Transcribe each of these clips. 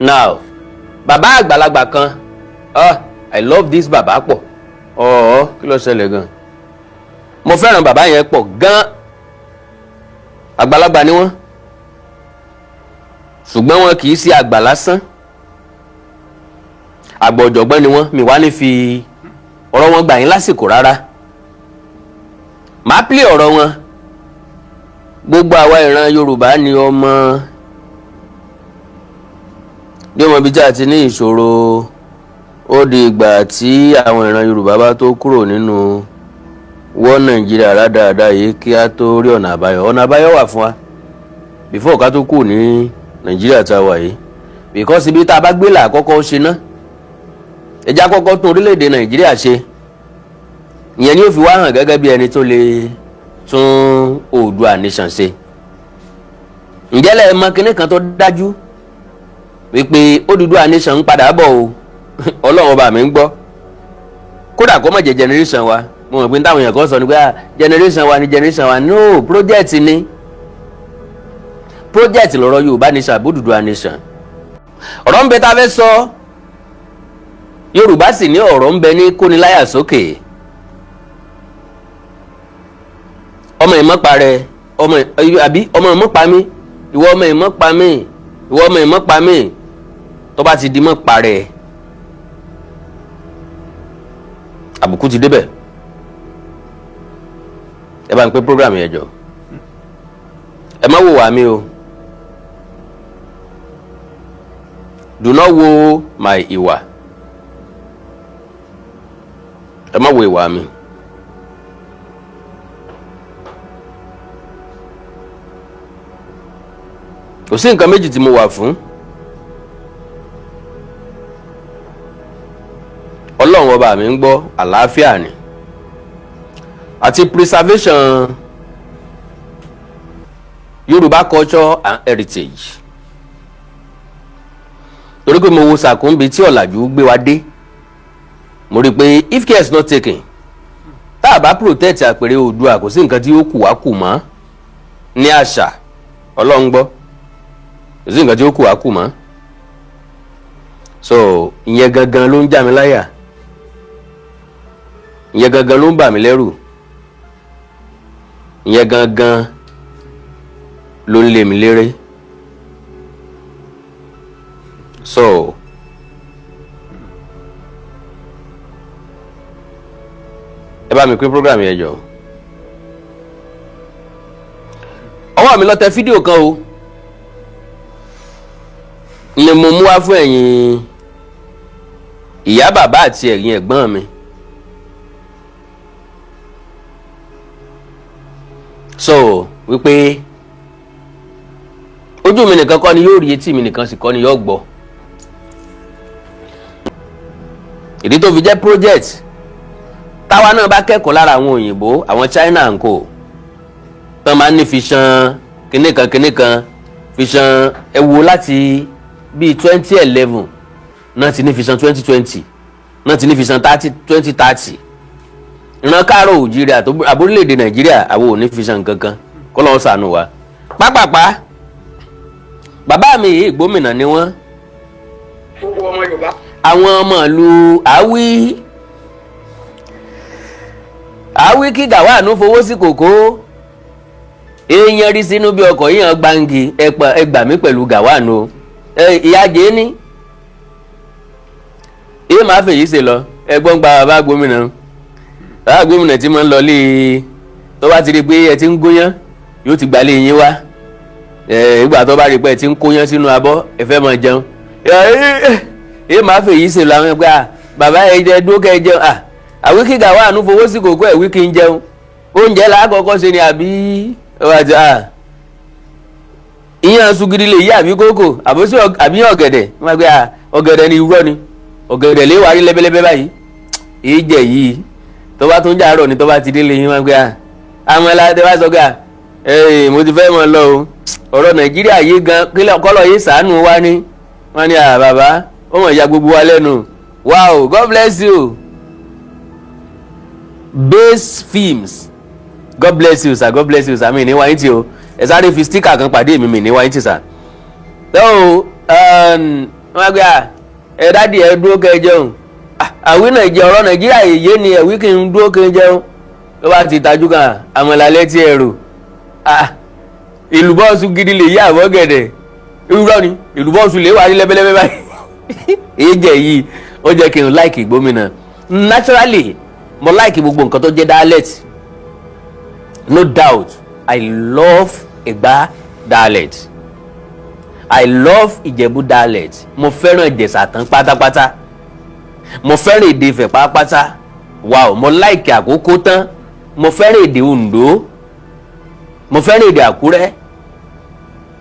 Now, bàbá àgbàlagbà kan, ah, I love this bàbá pọ̀. Ọ̀ọ́, kí ló ṣẹlẹ̀ gan? Mo fẹ́ràn bàbá yẹn pọ̀ gan. Àgbàlagbà ni wọ́n, ṣùgbọ́n wọn kì í ṣe àgbà lásán, àgbà ọ̀jọ̀gbọ́n ni wọ́n. Mi wá ní fi ọ̀rọ̀ wọn gbà yín lásìkò rárá. Màá play ọ̀rọ̀ wọn. Gbogbo àwa ìran Yorùbá ni ọmọ ní ọmọ ibi tí a ti ní ìṣòro. Ó di ìgbà tí àwọn ìran Yorùbá bá tó kúrò nínú wọ́n Nàìjíríà rádaràda yìí kí á tó rí ọ̀nà àbáyọ. Ọ̀nà àbáyọ wà fún wa before ká tó kúrò ní Nàìjíríà tá a wà yìí, because ibi tá a bá gbé là àkọ́kọ́ ṣe ná. Ẹjẹ́ àkọ́kọ́ tún orílẹ̀-èdè Nàìjíríà ṣe. Ìyẹn ni ó fi wá hàn gẹ́gẹ́ bí ẹni tó lè tún Oòduà nation ṣe. Ǹjẹ́ lẹ́ẹ̀ mọ̀ kinní kan tó dájú wípé Odùduwà nation ń padà bọ̀ o? Ọlọ́run ọba mi ń gbọ́. Kódà kó má jẹ́ generation wa. Mo mọ̀ pé táwọn èèyàn kan sọ ni pé, ah, generation wa ni, generation wa. No, project ni, project lọ́rọ̀ Yorùbá nation àbí Odùduwà nation. Ọ̀rọ̀ ń bẹ tá a fẹ́ sọ. Yorùbá sì ní ọ̀rọ̀ ń bẹ ní kóniláyà sókè. Ọmọ ìmọ̀ parẹ́ ọmọ àbí ọmọ ìmọ̀ pa mí, ìwọ ọmọ ìmọ̀ pa mí, ìwọ ọmọ ìmọ̀ pa mí. Tó bá ti di mọ̀ parẹ́, àbùkù ti débẹ̀. Ẹ bá ń pín program yẹn jọ. Ẹ má wò wá mi o. Do not wo my ìwà. Ẹ má wo ìwà mi. Kò sí nǹkan méjì tí mo wà fún. Ọlọ́run ọba mi ń gbọ́, àlàáfíà ni àti preservation Yorùbá culture and heritage, torí pé mo wo sàkúnbi tí ọ̀làjú gbé wa dé. Mo rí i pé if care is not taken, tá a bá protect àpèrè Oòduà, kò sí nǹkan tí ó kù wá kù mọ́ ní àṣà. Ọlọ́run gbọ́, kò sí nǹkan tí ó kù wá kù mọ́. So ìyẹn gangan ló ń já mi láyà, ìyẹn gangan ló ń bà mí lẹ́rù, ìyẹn gangan ló ń lé mi léré. So ẹ bá mi pín program yẹn jọ. Ọwọ́ mi lọ tẹ fídíò kan o ni mo mú wá fún ẹ̀yin ìyá, bàbá àti ẹ̀yin ẹ̀gbọ́n mi. So wípé ojú mi nìkan kọ́ ni yóò rí, etí mi nìkan sì kọ́ ni yóò gbọ́. Ìdí tó fi jẹ́ project, táwa náà bá kẹ́kọ̀ọ́ lára àwọn òyìnbó, àwọn China and co, tán máa ń ní vision kinní kan kinní kan vision. Ẹ wo láti bíi 2011 náà ti ní vision 2020, náà ti ní vision 30, 2030. Ìran káàárọ̀ òjìrì àbórílẹ̀-èdè Nàìjíríà, àwọn ò ní vision kankan. Kọ́ lọ́wọ́ ṣàánú wa. Pápápá, bàbá mi yìí, gómìnà ni wọ́n. Gbogbo ọmọ Yorùbá. Àwọn ọmọ ìlú àwí àwí kí Gàwáànú fowó sí kòkó, èèyàn rí sínú bí ọkọ̀ yíyan gbangi. Ẹ gbà mí pẹ̀lú Gàwáànú o. Ìyá jẹ́ ní èyí máa fèyí ṣe lọ. Ẹgbọ́n gba bàbá gómìnà, bàbá gómìnà tí mo ń lọ lé, tó bá ti rí i pé ẹ ti ń gúnyán, yóò ti gbalé yín wá. Ìgbà tó bá rí i pé ẹ ti ń kóyán sínú abọ́, ẹ fẹ́ máa jẹun, èyí máa fèyí ṣe lọ. Àwọn ẹgbẹ́ à, bàbá, ẹ jẹ dúró kẹ́ ẹ jẹun. À àwí kí Gàwáànú fowó sí kòkó ẹ̀ wí kí n jẹun. Oúnjẹ là á kọ́kọ́ ṣe ni àbí ìyẹn sugidi lè yí àbí kókò àbí ọ̀gẹ̀dẹ̀. Wọ́n gbé ọ̀gẹ̀dẹ̀ ni. Irọ́ ni, ọ̀gẹ̀dẹ̀ lè wà rí lẹ́bẹ́lẹ́bẹ́ báyìí. Èyí jẹ yìí tó bá tún jàrọ̀ ni, tó bá ti délé yín, wọ́n gbé àwọn ẹlẹ́dẹ̀ wá sọ pé ee, mo ti fẹ́ mọ̀ lọ o. Ọ̀rọ̀ Nàìjíríà yìí gan, kọ́lọ̀ yìí sàánú wa ni. Wọ́n ní bàbá ó mọ̀ ya gbogbo wa lẹ́nu. Wow, God bless you, Base Films. God bless you, sir. God bless you, sir. Mi ní wáyé tí o ẹ sáré fi sticker kan pàdé mi. Mi ní wáyé tí, sir. So Wọ́n á gbé à, ẹ daddy, ẹ dúró kẹ́ ẹ jẹun. Àwí Nàìjíríà, ọ̀rọ̀ Nàìjíríà yèyé ni ẹ̀wí kí n dúró kí n jẹun. Ló bá ti tajú kan àmàlà létí ẹ̀rù, ìlúbọ́ọ̀sù gidi lè yí àbọ̀gẹ̀dẹ̀ irọ́ ni ìlúbọ́ọ̀sù lè wà ní lẹ́bẹ́lẹ́bẹ́ báyìí. Èyí jẹ́ yìí, ó jẹ́ kí n like Ìgbómìnà. Naturally, mo like gbogbo nǹkan tó jẹ́ dialect. No doubt, I love Ẹ̀gbá dialect, I love Ìjẹ̀bú dialect, mo fẹ́ràn Ìjẹ̀ṣà tán pátápátá, mo fẹ́ràn èdè Ifẹ̀ pátápátá. Wow, mo like Àkókó tán, mo fẹ́ràn èdè Oǹdó, mo fẹ́ràn èdè Àkúrẹ́,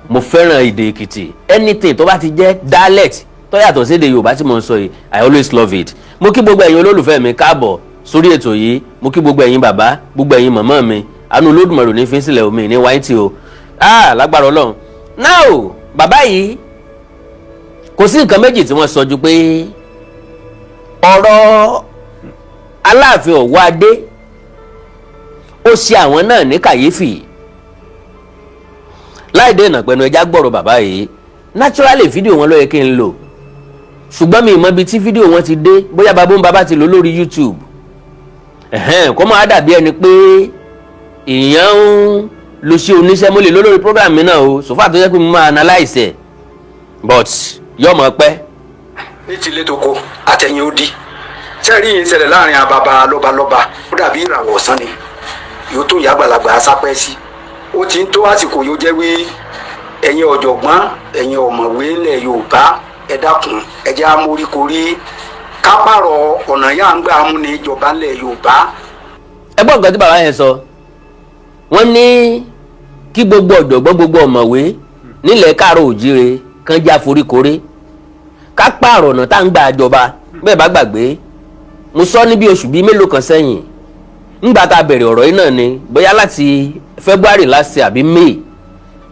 mo fẹ́ràn èdè Èkìtì. Anything tó bá ti jẹ́ dialect tó yàtọ̀ sí èdè Yorùbá tí mo ń sọ yìí, I always love it. Mo kí gbogbo ẹ̀yin olólùfẹ́ mi káàbọ̀ sórí ètò yìí. Mo kí gbogbo ẹ̀yin bàbá, gbogbo ẹ̀yin màmá mi. Àánú Olódùmarè ní fi ń sílẹ̀ omi ní wáyé tí o, ah, lágbára Ọlọ́run. Now, bàbá yìí, kò sí nǹkan méjì tí wọ́n sọ ju pé ọ̀rọ̀ Aláàfin Ọ̀wọ́adé ó ṣe àwọn náà ní kàyéfì. Láì dènà pẹ̀lú, ẹja gbọ́rọ̀ bàbá yìí. Naturally, fídíò wọn ló yẹ kí n lò, ṣùgbọ́n mi ì mọ ibi tí fídíò wọn ti dé, bóyá bàbá ń bàbá ti lò lórí YouTube. Ẹ̀hẹ́n, kó máa dàbí ẹni pé èèyàn ń lo ṣe oníṣẹ́. Mo lè lò lórí program mi náà o, so far tó yẹ pé mo máa analyse ẹ̀, but yóò mọ̀ pẹ́. Ní tilé tó kó àtẹ̀yìn odi sẹ́ẹ̀rí yìí ń ṣẹlẹ̀ láàrin àbàbà lọ́balọ́ba, ó dàbí ìràwọ̀ ọ̀sán ni yóò tó ìyá àgbàlagbà sápẹ́ sí. Ó ti ń tó àsìkò yóò jẹ́ wí. Ẹ̀yin ọ̀jọ̀gbọ́n, ẹ̀yin ọ̀mọ̀wé ilẹ̀ Yorùbá, ẹ dákun, ẹ jẹ́ amóríkorí ká pààrọ̀ ọ̀nà yà ń gbà múni ìjọba ilẹ̀ Yorùbá. Ẹ gbọ́ nǹkan tí bàbá yẹn sọ. Wọ́n ní kí gbogbo ọ̀jọ̀gbọ́n, gbogbo ọ̀mọ̀wé nílẹ̀ káàró òjíire kan já foríkorí ká pààrọ̀ ọ̀nà tá à ń gbà jọba. Bẹ́ẹ̀ bá gbàgbé, mo sọ ní bí oṣù bíi mélòó kan sẹ́yìn, ńgbà tá a bẹ̀rẹ̀ ọ̀rọ̀ yìí náà ni, bóyá láti February last year àbí May,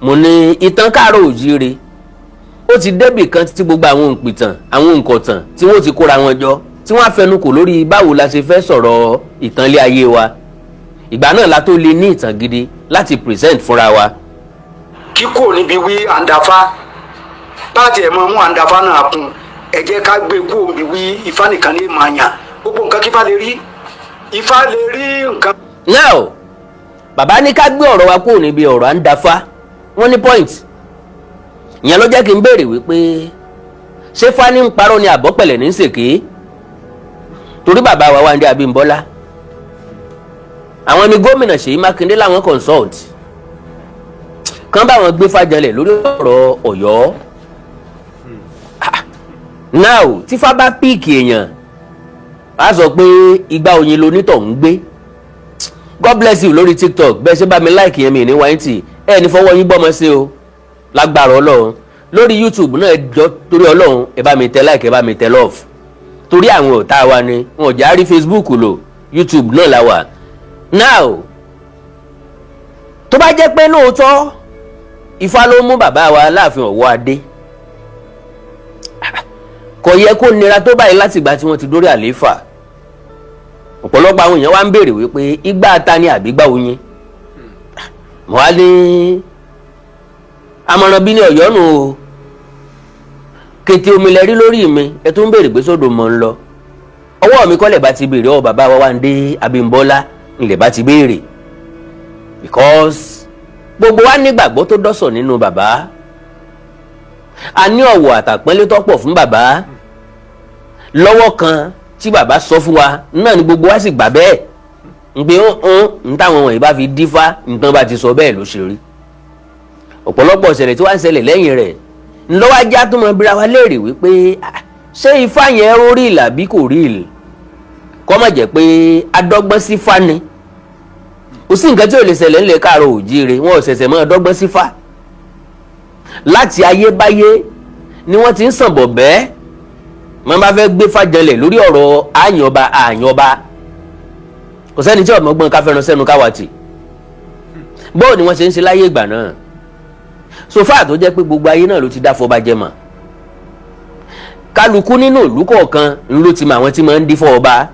mo ní ìtàn káàró òjíire ó ti débì kan tí gbogbo àwọn òǹpìtàn, àwọn òǹkọ̀tàn tí wọ́n ti kóra wọn jọ, tí wọ́n á fẹnu kò lórí báwo la ṣe fẹ́ sọ̀rọ̀ ìtàn ilé ayé wa. Ìgbà náà la tó lè ní ìtàn gidi láti present fúnra wa. Kíkò níbi wí àǹdáfá bá tiẹ̀ mọ mú àǹdáfá náà kún, ẹ jẹ́ ká gbé kú òǹbí wí Ifá nìkan ní máa yàn gbogbo nǹkan, kífá lè rí, Ifá lè rí nǹkan. Now, bàbá ní ká gbé ọ̀rọ̀ wa kúrò níbi ọ̀rọ̀ à ń dáfá. Wọ́n ní point. Ìyẹn ló jẹ́ kí n béèrè wípé ṣé fani ń parọ́ ni àbọ̀pẹ̀lẹ̀ ní sèké? Torí bàbá wa Wándé Abímbọ́lá, àwọn ni gómìnà Ṣèyí Mákindé làwọn consult kán bá wọn gbé fàjọlẹ̀ lórí ọ̀rọ̀ Ọ̀yọ́. Now, tífá bá pick èèyàn, á sọ pé igba oyin lonítọ̀ ń gbé. God bless you lórí TikTok. Bẹ́ẹ̀ ṣe bá mi like yẹn, mi ní wáyé tì ẹ ní fọwọ́ yín gbọ́mọ sí o, lágbára Ọlọ́run. Lórí YouTube náà, ẹ jọ, torí Ọlọ́run, ẹ bá mi tẹ like, ẹ bá mi tẹ love, torí àwọn ọ̀tá wa ni wọn ò já rí Facebook lò, YouTube náà la wà. Now, tó bá jẹ́ pé lóòótọ́ Ifá ló mú bàbá wa Láàfin Ọ̀wọ́ Adé, kò yẹ kó nira tó báyìí láti ìgbà tí wọ́n ti dórí àlééfà. Ọ̀pọ̀lọpọ̀ àwọn èèyàn wá ń béèrè wípé igbá ta ni àbí gbá oyin? Mo wá ní àmọ̀ràn bí ní ọ̀yọ́ nù o. Kété omi lẹ rí lórí mi, ẹ tún ń béèrè pé sódò mọ̀ ń lọ. Ọwọ́ mi kọ́lẹ̀ bá ti béèrè ọ bàbá wa Wándé Abímbọ́lá ńlẹ̀ bá ti béèrè, because gbogbo wa nígbàgbọ́ tó dọ́sọ̀ nínú bàbá. A ní ọ̀wọ̀ àtàpọ́nlé tó pọ̀ fún bàbá. Lọ́wọ́ kan tí bàbá sọ fún wa náà ni gbogbo wa sì gbà bẹ́ẹ̀ ń pé ń ń táwọn wọ̀nyí bá fi dífá nǹkan bá ti sọ, bẹ́ẹ̀ ló ṣe rí. Ọ̀pọ̀lọpọ̀ ìṣẹ̀lẹ̀ tí wàá ń ṣẹlẹ̀ lẹ́yìn rẹ̀ ńlọ́wọ́ ajá tó mọ bíra wa léèrè wípé ṣé ifá yẹn ó rí ìlà bí kò rí ìlà, kọ́ má jẹ́ pé adọ́gbọ́n sí fá ni. Kò sí nǹkan tí ò lè ṣẹlẹ̀ ńlẹ̀ káàrọ̀ òjíire. Wọn ò ṣẹ̀ṣẹ̀ mọ́ ọdọ́gbọ́n sí fá. Láti ayébáyé ni wọ́n ti ń sàn bọ̀ bẹ́ẹ̀. Wọ́n bá fẹ́ gbé fàjọlẹ̀ lórí ọ̀rọ̀ àyànba àyànba, kò sẹ́ni tí ọ̀mọ́gbọ́n ká fẹ́ràn sẹ́nu káwàtì. Bóò ni wọ́n ṣe ń ṣe láyé ìgbà náà? So far tó jẹ́ pé gbogbo ayé náà ló ti dá fọba jẹ mọ̀, kálukú nínú ìlú kọ̀ọ̀kan ló ti mọ àwọn tí máa ń dífọ́ ọba.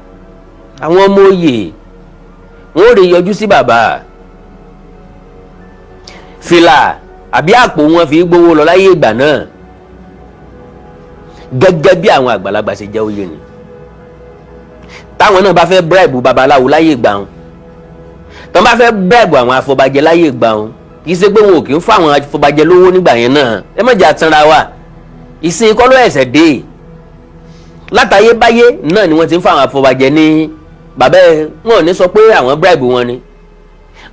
Àwọn ọmọ oyè wọn ò lè yọjú sí bàbá, fìlà àbí àpò wọn fi gbowó lọ láyé ìgbà náà. Gẹ́gẹ́ bí àwọn àgbàlagbà ṣe jẹ́ oyè ni, táwọn náà bá fẹ́ bribe babaláwo láyé ìgbà wọn, tí wọ́n bá fẹ́ bribe àwọn afọbajẹ láyé ìgbà wọn, kì í ṣe pé wọn ò kì í fún àwọn afọbajẹ lówó nígbà yẹn náà. Ẹ má jà tanra wa, ìsìn kọ́ ló ẹ̀sẹ̀ dé. Látayébáyé náà ni wọ́n ti ń fún àwọn afọbajẹ ní bàbá ẹ. Wọn ò ní sọ pé àwọn bribe wọn ni,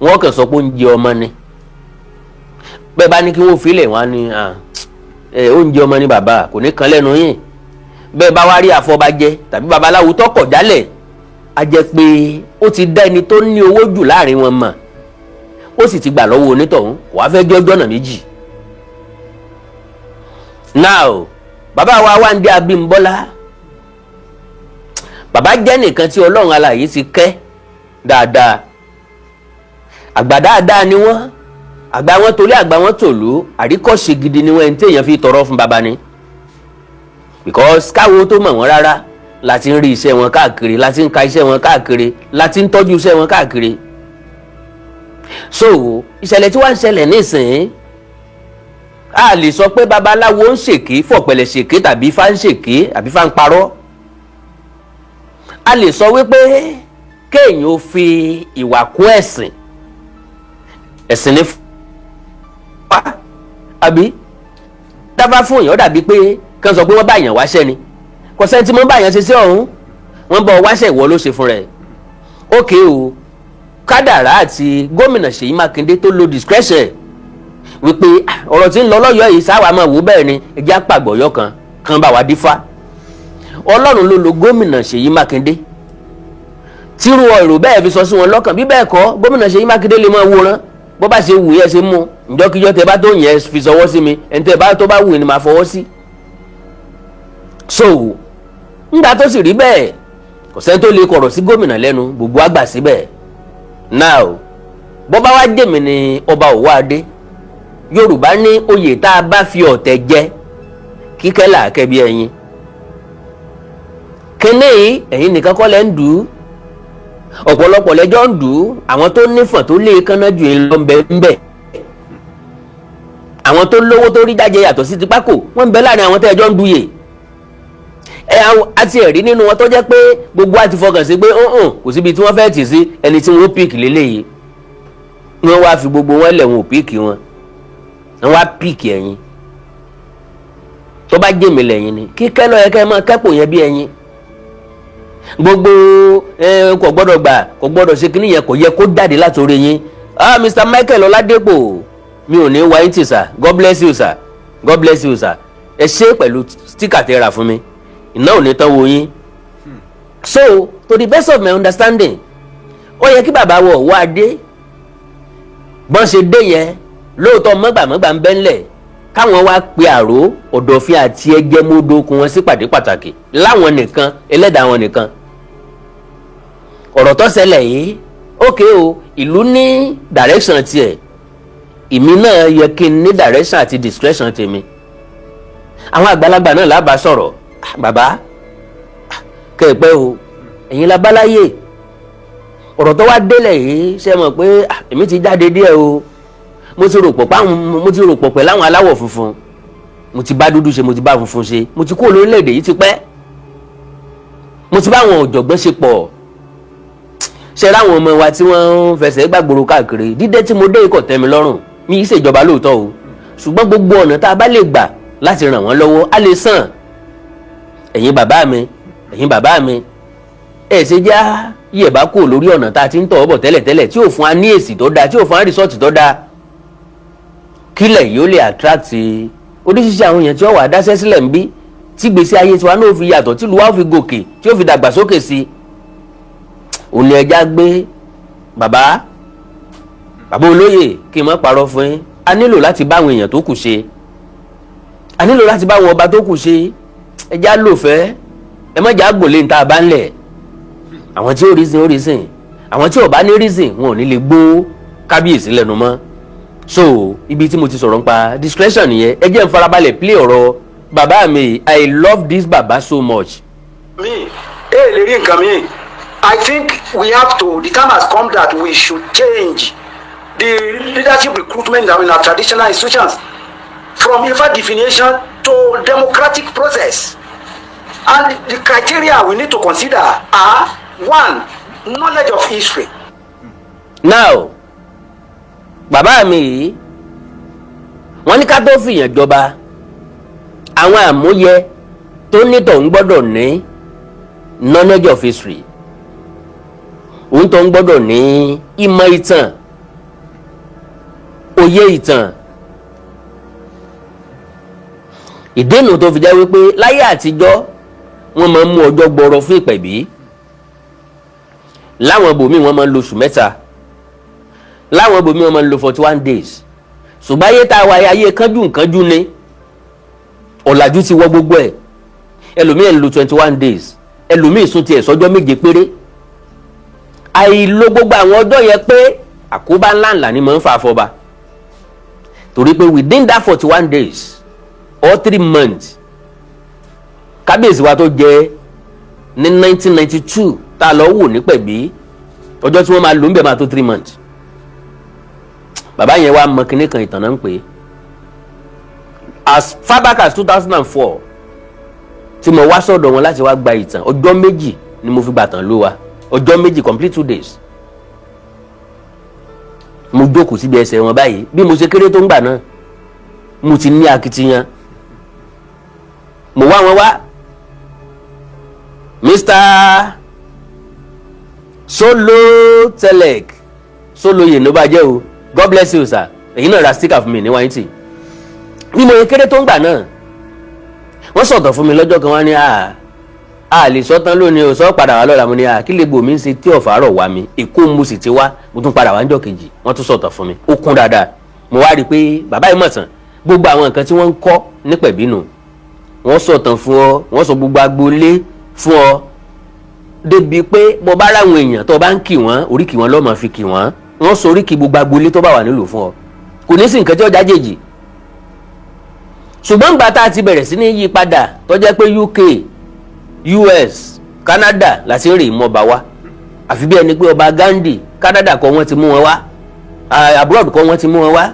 wọ́n kàn sọ pé oúnjẹ ọmọ ni. Bẹ́ẹ̀ bá ní kí wọ́n filẹ̀, wọn á ní oúnjẹ ọmọ ni, bàbá kò ní kan lẹ́nu yín. Bẹ́ẹ̀ bá wá rí àfọbajẹ tàbí babaláwo tọkọ̀ jálẹ̀, a jẹ́ pé ó ti dá ẹni tó ní owó jù láàrin wọn mọ̀, ó sì ti gbà lọ́wọ́ onítọ̀hún, kò wá fẹ́ jọ́jọ́ ọ̀nà méjì. Now, bàbá wa Wándé Abímbọ́lá, bàbá jẹ́ nìkan tí Ọlọ́run alààyè ti kẹ́ dáadáa. Àgbà dáadáa ni wọ́n. Àgbà wọn torí àgbà wọn tòlú, àríkọ́ṣe gidi ni wọ́n, ẹni téèyàn fi tọrọ fún bàbá ni, because káwo tó mọ̀ wọ́n rárá láti ń rí iṣẹ́ wọn káàkiri, láti ń ka iṣẹ́ wọn káàkiri, láti ń tọ́jú iṣẹ́ wọn káàkiri. So ìṣẹ̀lẹ̀ tí wọ́n ń ṣẹlẹ̀ nísìnyí, a lè sọ pé babaláwo ń ṣèké, fọ̀pẹ̀lẹ̀ ṣèké, tàbí ifá ń ṣèké, àbí ifá ń parọ́. A lè sọ wípé kéèyàn ó fi ìwà kún ẹ̀sìn, ẹ̀sìn ní fa àbí dábàá fún èèyàn, dàbí pé kán sọ pé wọ́n bá èèyàn wáṣẹ́ ni. Kò sẹ́ni tí mo bá èèyàn ṣe sí ọ̀hún. Wọ́n bá ọ wáṣẹ́, ìwọ ló ṣe fún rẹ̀. Ókè o, kádàrá àti gómìnà Ṣèyí Mákindé tó lo discretion wípé ọ̀rọ̀ tí ń lọ lọ́yọ̀ọ́ yìí, sáwà máa wò bẹ́ẹ̀ ni, ẹjẹ́ àpàgbọ̀yọ́ kan kan bá wa dífá. Ọlọ́run ló lo gómìnà Ṣèyí Mákindé tírú èrò bẹ́ẹ̀ fi sọ sí wọn lọ́kàn. Bí bẹ́ẹ̀ kọ́, gómìnà Ṣèyí Mákindé lè máa wòran bó bá ṣe wù yẹ ṣe mú. Ǹjọ́kíjọ́ tẹ bá tó yẹn fi sọwọ́ sí mi, ẹni tẹ bá tó bá wù ni màá fọwọ́ sí. So ńgbà tó sì rí bẹ́ẹ̀, kò sẹ́ni tó lè kọ̀rọ̀ sí gómìnà lẹ́nu, gbogbo àgbà síbẹ̀. Now, bó bá wá jèmi ni ọba Òwò Adé, Yorùbá ní oyè tá a bá fi ọ̀tẹ̀ jẹ, kíkẹ́ là kẹ́ bí ẹyin kíní yìí. Ẹ̀yin nìkan kọ́ lẹ́ ń dù ú, ọ̀pọ̀lọpọ̀ lẹ́jọ́ ń dù ú. Àwọn tó nífọ̀n tó lé kánná jù yín lọ ń bẹ ń bẹ, àwọn tó lówó tó rí jáde yàtọ̀ sí ti pákó, wọ́n ń bẹ láàrin àwọn tẹ́ẹ̀jọ́ ń duyè ẹ. Àti ẹ̀rí nínú wọn tó jẹ́ pé gbogbo àti fọkàn sí pé ọ̀hún kò síbi tí wọ́n fẹ́ tì sí, ẹni tí wọ́n pick lélẹ́yìí. Wọ́n wá fi gbogbo wọn lẹ̀, wọn ò pick wọn, wọ́n wá pick ẹ̀yin. Tó bá jèmi lẹ́yìn ni, kíkẹ́ ló yẹ kẹ́ ẹ máa kẹ́pọ̀ yẹn bí ẹyin. Gbogbo ẹ kò gbọ́dọ̀ gbà, kò gbọ́dọ̀ ṣe kíní yẹn, kò yẹ kó jáde látòrí yín. Ah, Mr Michael Ọládépò, mi ò ní wáyé tì sir. God bless you, sir. God bless you, sir. Ẹ ṣe pẹ̀lú sticker tẹ́ ra fún mi, iná ò ní tán wo yín. So to the best of my understanding, ó yẹ kí bàbá wọ wá dé bọ́n ṣe dé yẹn. Lóòótọ́, mọ́gbàmọ́gbà ń bẹ́ ńlẹ̀, káwọn wá pe àrò ọ̀dọ̀fin àti ẹgbẹ́mọdókun wọn sí pàdé pàtàkì láwọn nìkan, ẹlẹ́dàá wọn nìkan. Ọ̀rọ̀ tó ṣẹlẹ̀ yìí, ókè o, ìlú ní direction tiẹ̀, ìmí náà yẹ kí n ní direction àti discretion tèmi. Àwọn àgbàlagbà náà lábàá sọ̀rọ̀. Bàbá kẹ̀pẹ́ o, ẹ̀yin la bá láyè. Ọ̀rọ̀ tó wá délẹ̀ yìí, ṣe mọ̀ pé èmi ti jáde díẹ̀ o, mo ti rò pọ̀ pẹ̀lú àwọn aláwọ̀ funfun, mo ti bá dúdú ṣe, mo ti bá funfun ṣe, mo ti kúrò lórílẹ̀‐èdè yìí ti pẹ́, mo ti bá àwọn ọ̀jọ̀gbọ́n ṣe pọ̀, ṣe ráwọn ọmọ wa tí wọ́n ń fẹsẹ̀ gbàgbóró káàkiri. Dídé tí mo dé ikọ̀ tẹ́ mi lọ́rùn, mi ì ṣèjọba lóòótọ́ o, ṣùgbọ́n gbogbo ọ̀nà tá a bá lè gbà láti ràn wọ́n lọ́wọ́, á lè sàn. Ẹ̀yin bàbá mi, ẹ̀yin bàbá mi, ẹ̀ ṣe já yẹ̀bá kúrò lórí ọ̀nà tá a ti ń tọ̀ ọ́ bọ̀ tẹ́lẹ̀tẹ́lẹ̀, tí ò fún wa ní èsì tó dáa, tí ò fún wa ní result tó dáa, kílẹ̀ yìí ó lè attract oríṣiríṣi àwọn èèyàn tí ó wà dáṣẹ́ sílẹ̀ ń bí, tí gbèsè ayé tiwa náà fi yàtọ̀, tí ìlú wa fi gòkè, tí ó fi dàgbàsókè sí i. Òní ẹja gbé bàbá, bàbá olóyè, kí n má parọ́ fún yín, a nílò láti bá àwọn èèyàn tó kù ṣe, a nílò láti bá àwọn ọba tó kù ṣe. Ẹja lò fẹ́, ẹ má jà gbòlé níta bá ń lẹ̀. Àwọn tí ó reason, ó reason. Àwọn tí ò bá ní reason, wọn ò ní lè gbó kábíyèsí lẹ́nu mọ́. So ibi tí mo ti sọ̀rọ̀ nípa discretion nìyẹn. Ẹ jẹ́ n farabalẹ̀ play ọ̀rọ̀ bàbá mi. I love this baba so much. Mi ẹ lè rí nǹkan mi. I think we have to the time has come that we should change the leadership recruitment in our traditional institutions from Ifa divination to democratic process. And the criteria we need to consider are: one, knowledge of history. Now, bàbá mi yìí, wọ́n ní ká tó fìyàn jọba, àwọn àmúyẹ tó nítọ̀ ń gbọ́dọ̀ ní knowledge of history, òun tó ń gbọ́dọ̀ ní ìmọ̀ ìtàn, òye ìtàn. Ìdènà tó fi jẹ́ wípé láyé àtijọ́, wọ́n máa ń mú ọjọ́ gbọrọ fún ìpẹ̀bí. Láwọn ibòmíì, wọ́n máa ń lo oṣù 3. Láwọn ibòmíì, wọ́n máa ń lo 41 days. Ṣùgbọ́n ayé tá a wáyé, ayé kánjú nkánjú ni, ọ̀làjú ti wọ gbogbo ẹ̀. Ẹlòmíì ń lo 21 days, ẹlòmíì sún tiẹ̀ sọ́jọ́ 7 péré. Àìlo gbogbo àwọn ọjọ́ yẹn pé, àkóbá ńláńlá ni mò ń fà fọba, torí pé within that 41 days or 3 months, kábíyèsí wa tó jẹ ní 1992 tá a lọ wò ní Pẹ̀bí, ọjọ́ tí wọ́n máa lò ń bẹ̀ máa tó 3 months. Bàbá yẹn wá mọ kinní kan, ìtàn náà ń pè é. As far back as 2004 tí mo wá sọ̀dọ̀ wọn láti wá gba ìtàn, ọjọ́ 2 ni mo fi gbà tán ló wa, ọjọ́ 2, complete 2 days. Mo jókòó síbi ẹsẹ̀ wọn báyìí. Bí mo ṣe kéré tó ń gbà náà, mo ti ní akitiyan. Mo wá wọn wá, Mr Solo Telek, Solo yìí ló bá jẹ́ o. God bless you, sir. Èyí náà ra sticker fún mi ní wáyé. Bí mo yẹ kéré tó ń gbà náà, wọ́n sọ̀tọ̀ fún mi lọ́jọ́ kan. Wá ní a lè sọ tán lónìí o, sọ padà wá lọ́la. Mo ní à kí lè gbòmí ṣe tí ọ̀fà rọ̀ wá mi. Èkó mo sì ti wá. Mo tún padà wá níjọ́ kejì, wọ́n tún sọ̀tọ̀ fún mi, ó kún dáadáa. Mo wá rí i pé bàbá yìí mọ̀ tán. Gbogbo àwọn nǹkan tí wọ́n ń kọ́ nípẹ̀bínú, wọ́n sọ̀tàn fún ọ, wọ́n sọ gbogbo agboolé fún ọ, débi pé bó bá ráwọn èèyàn tó bá ń kì wọ́n, oríkì wọn lọ́mọ fi kì wọ́n. Wọ́n sọ oríkì gbogbo agboolé tó bá wà nílùú fún ọ, kò ní sí nǹkan tí ó jájèjì. Ṣùgbọ́n ìgbà tá a ti bẹ̀rẹ̀ sí ní yí padà, tó jẹ́ pé UK, US, Canada láti rí ìmọ̀ba wá, àfi bí ẹni pé ọba Gandhi, Canada kọ́ wọ́n ti mú wọn wá, abroad kọ́ wọ́n ti mú wọn wá.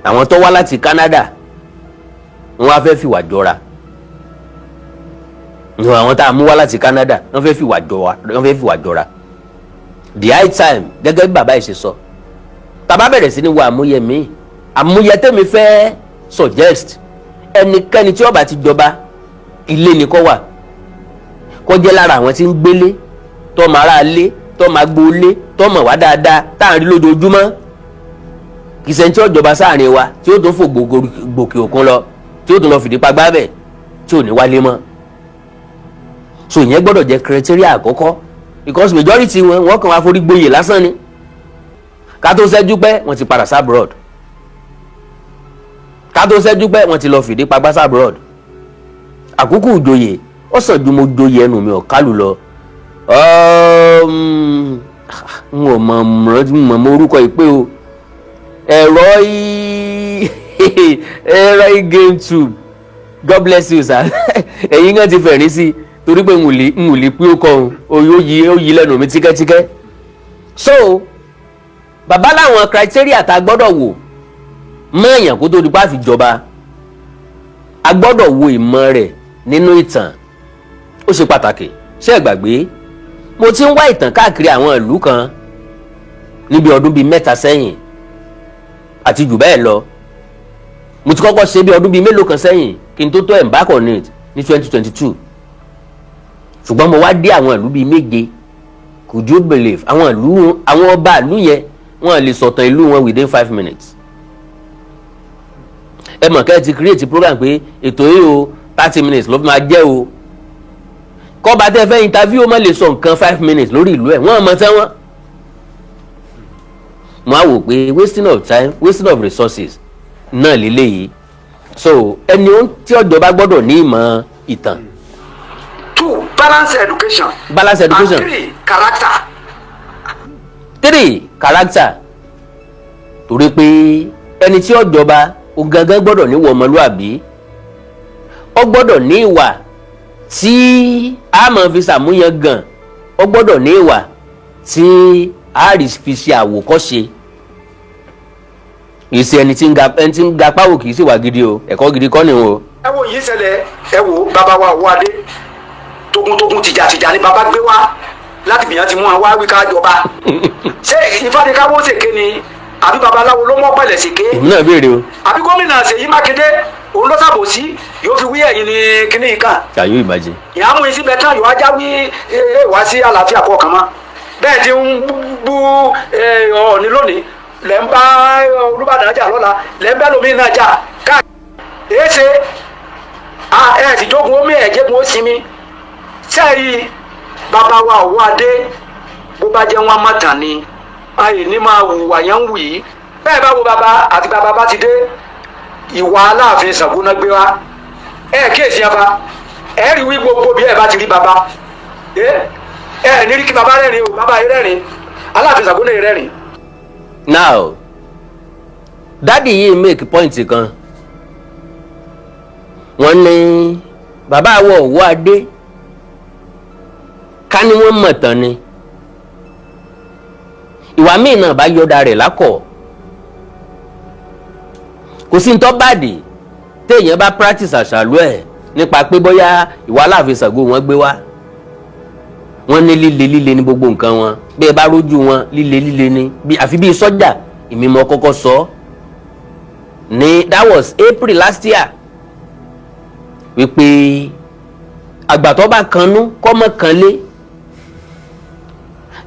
Àwọn tó wá láti Canada, wọ́n wá fẹ́ fìwà jọra. Àwọn tá a mú wá láti Canada, wọ́n fẹ́ fìwà jọra, wọ́n fẹ́ fìwà jọra. The high time, gẹ́gẹ́ bí bàbá yìí ṣe sọ, tàbá bẹ̀rẹ̀ sí ní wo àmúyẹ mi, àmúyẹ tẹ́mi fẹ́ suggest, ẹnikẹ́ni tí ó bá ti jọba, ilé ni kó wà, kó jẹ́ lára àwọn tí ń gbélé, tó máa ra lé, tó máa gbólé, tó mọ̀ wá dáadáa, tá à ń rí lójoojúmọ́. Kì í ṣe tí ó jọba sáàrin wa tí ó tún fò gbòkè òkun lọ, tí ó tún lọ fìdí pagbá bẹ̀, tí ò ní wálé mọ́. So ìyẹn gbọ́dọ̀ jẹ́ criteria àkọ́kọ́, because majority wọn, wọ́n kàn wá forí gboyè lásán ni. Ká tó ṣẹ́jú pẹ́, wọ́n ti padà s'abroad. Ká tó ṣẹ́jú pẹ́, wọ́n ti lọ fìdí pagbá s'abroad. Àkókò ìjòyè, ó sàn ju mo joyè ẹnu mi ò kálù lọ. N ò mọ̀ mọ̀ mọ̀ orúkọ ìpè o. Ẹ̀rọ game tube, God bless you, sir. Ẹ̀yin kan ti fẹ̀rín sí i torí pé n ò lè pé ó kọ́ òun, ó yí lẹ́nu mi tíkẹ́tíkẹ́. So bàbá láwọn criteria tá a gbọ́dọ̀ wò mọ́ èèyàn kó tó di pa fi jọba, a gbọ́dọ̀ wo ìmọ̀ rẹ̀ nínú ìtàn, ó ṣe pàtàkì. Ṣé ẹ gbàgbé, mo ti ń wá ìtàn káàkiri àwọn ìlú kan níbi ọdún bíi 3 sẹ́yìn àti jù bẹ́ẹ̀ lọ. Mo ti kọ́kọ́ ṣe bí ọdún bíi mélòó kan sẹ́yìn kí n tó tó embark on it ní 2022. Ṣùgbọ́n mo wá dé àwọn ìlú bíi méje. Could you believe, àwọn ìlú, àwọn ọba ìlú yẹn, wọ́n lè sọ̀tàn ìlú wọn within 5 minutes? Ẹ mọ̀ kẹ́ ẹ ti create program pé ètò yìí o, 30 minutes ló fi máa jẹ́ o, kọ́ba tẹ́ fẹ́ interview, ó má lè sọ nǹkan 5 minutes lórí ìlú ẹ̀, wọ́n mọ̀ tẹ́ wọ́n. Mo á wò pé wasting of time, wasting of resources náà lélẹ́yìí. So ẹni tí ọjọba gbọ́dọ̀ ní ìmọ̀ ìtàn. Two, balance education. Balance education. And three, character. Three, character, torí pé ẹni tí ọjọba ó gangan gbọ́dọ̀ níwọ̀ ọmọlúàbí, ó gbọ́dọ̀ ní ìwà tí a máa fi ṣàmúyàn gàn, ó gbọ́dọ̀ ní ìwà tí a rí fi ṣe àwòkọ́ṣe. Kì í ṣe ẹni tí ń ga, ẹni tí ń ga páwò kì í sì wà gidi o. Ẹ̀kọ́ gidi kọ́ ni o. Ẹ wo yìí ṣẹlẹ̀, ẹ wo bàbá wa òwò adé, togun-togun, tìjàtìjà ni bàbá gbé wá láti bìyàn ti mú wọn wá wí ká jọba. Ṣé ìfádékáwó ṣèké ni, àbí babaláwo ló mọ́ pẹ̀lẹ́ ṣèké? Èmi náà béèrè o. Àbí gómìnà Ṣèyí Mákindé òun ló ṣàbòsí yóò fi wí ẹ̀yìn ní kíní yìí kan? Can you imagine? Ìyá mú isí bẹ́ẹ̀ tán, yóò ajá wí ẹ wá sí àlàáfíà kọ̀ọ̀kan mọ́. Bẹ́ẹ̀ ti ń bú Ọọ̀ni lónìí, lẹ́ ń bá Olúbàdàn jà lọ́la, lẹ́ ń bẹ́ lómi náà jà káàkiri. Èé ṣe ẹ sì jogun omi ẹ̀ jẹ́gun ó sinmi sẹ́ẹ̀rí. Bàbá wa òwò adé, bó bá jẹ́ wọn mọ̀tàn ni ayè ní máa hùwà yẹn ń wù yìí. Bẹ́ẹ̀ bá wo bàbá àti bàbá bá ti dé, ìwà Aláàfin Ṣàngó náà gbé wá. Ẹ kíyèsí yẹn fa, ẹ rí wí gbogbo bí ẹ bá ti rí bàbá, ẹ ẹ ní rí kí bàbá rẹ́rìn o. Bàbá yìí rẹ́rìn, Aláàfin Ṣàngó náà rẹ́rìn. Now, daddy yìí make point kan. Wọ́n ní bàbá àwọ̀ òwò adé, ká ní wọ́n mọ̀ tán ni, ìwà míì náà bá yọ̀dà rẹ̀ lákọ̀. Kò sí ní tó bàdì téèyàn bá practice àṣàlù ẹ̀ nípa pé bóyá ìwà Aláàfin Ṣàngó wọn gbé wá. Wọ́n ní líle líle ní gbogbo nǹkan wọn. Bí ẹ bá rójú wọn, líle líle ní bí àfi bíi sọ́jà. Èmi mọ kọ́kọ́ sọ ní, that was April last year, wípé àgbà tó bá kanú kọ́mọ kanlé.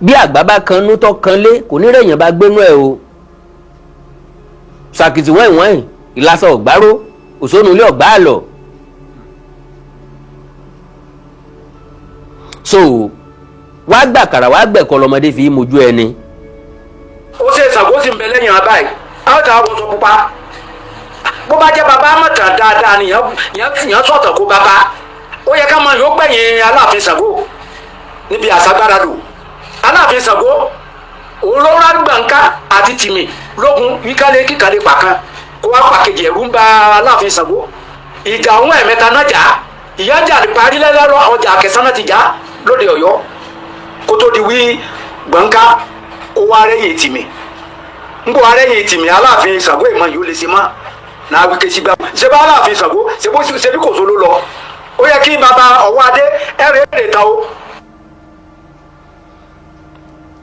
Bí àgbà bá kanú tó kanlé, kò ní rẹ̀yìn bá gbénú ẹ̀ o. Sàkìtì wọ́n ìwọ̀n ìlàsà ọ̀gbárò òṣónú ilé ọ̀gbá àlọ́. So wàá gbà kàrà, wàá gbẹ̀kọ́ lọmọdé fi mojú ẹni. Ó ṣe Ṣàngó sì ń bẹ lẹ́yìn abáyé àwọn táwọn wọ́n sọ pupa. Bó bá jẹ́ bàbá mọ̀tàn dáadáa ni yẹn sọ̀tàn kó bàbá ó yẹ ká máa yóò gbẹ̀yìn Aláàfin Ṣàngó níbi àṣàgbára lò. Aláàfin Ṣàngó òun ló rán gbọ̀ǹká àti tìmì lógun wíkálẹ̀ kíkálẹ̀ pàkan kó wá pàkejì. Ẹ̀rú ń ba Aláàfin Ṣàngó. Ìjà òun ẹ̀mẹ́ta náà jà, ìyá jà parí lẹ́lẹ́rọ ọjà àkẹsán náà ti jà lóde Ọ̀yọ́ kó tó di wí gbọ̀ǹká ó wá rẹ́yìn tìmì ń bọ̀ wá rẹ́yìn tìmì. Aláàfin Ṣàngó ìmọ̀ yìí ó lè ṣe mọ́ náà wíkẹ́ sígbà ṣé bá Aláàfin Ṣàngó ṣe bó ṣe bí kò so ló lọ. Ó yẹ kí bàbá ọwọ́ adé ẹ̀rẹ́ èrè ta o.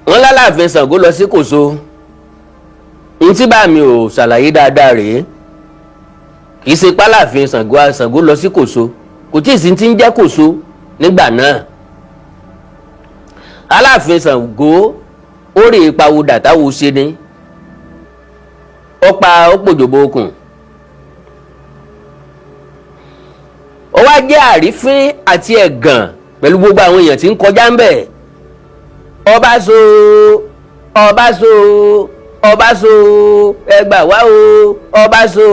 Wọ́n lálàáfin Ṣàngó lọ sí Kòso. N tí bá mi ò ṣàlàyé dáadáa rèé, kì í ṣe pálàfin Ṣàngó. Ṣàngó lọ sí Kòso, kò tí ì sí ti ń jẹ́ Kòso nígbà náà. Aláàfin Ṣàngó ó rè é pawódà táwo ṣe ni ó pa, ó pòjòbó okùn, ó wá jẹ́ àrífín àti ẹ̀gàn pẹ̀lú gbogbo àwọn èèyàn tí ń kọjá ń bẹ̀. Ọba so, ọba so, ọba so, ẹgbà wá o, ọba so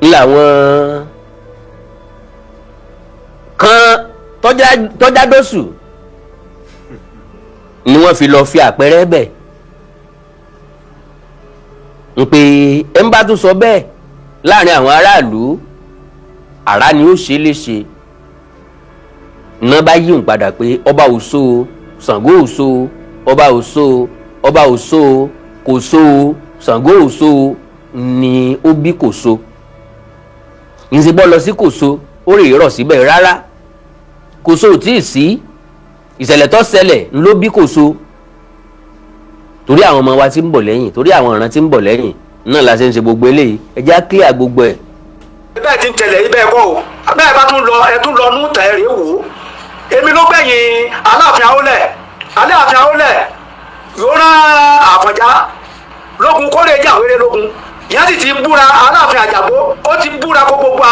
làwọn kan tọ́já dóṣù ni wọ́n fi lọ fi àpẹẹrẹ bẹ̀ ń pé ẹ̀ ń bá tún sọ bẹ́ẹ̀ láàrin àwọn aráàlú, àrá ni ó ṣe é léṣe. Iná bá yíùn padà pé ọba ò so o, Ṣàngó ò so o, ọba ò so o, ọba ò so o, kò so o, Ṣàngó ò so o ni ó bí kò so. Ìṣe bọ́ lọ sí Kòso, ó rè rọ̀ síbẹ̀ rárá. Kòso ò tíì sí. Ìṣẹ̀lẹ̀ tó ṣẹlẹ̀ ló bí Kòso. Torí àwọn ọmọ wa tí ń bọ̀ lẹ́yìn, torí àwọn ìran tí ń bọ̀ lẹ́yìn náà la ṣe ń ṣe gbogbo eléyìí. Ẹ já clear gbogbo ẹ̀. Bẹ́ẹ̀ ti ń tẹ̀lé ibẹ̀ kọ́ o. Bẹ́ẹ̀ bá tún lọ, ẹ tún lọ nú tẹ̀ rèé wò ó. Èmi ló gbẹ̀yìn Aláàfin Àwólẹ̀. Aláàfin Àwólẹ̀ yóò rán Àfọ̀njá lógun kórè jàwéré lógun. Ìyẹn sì ti búra. Aláàfin Àjàgbó ó ti búra kó gbogbo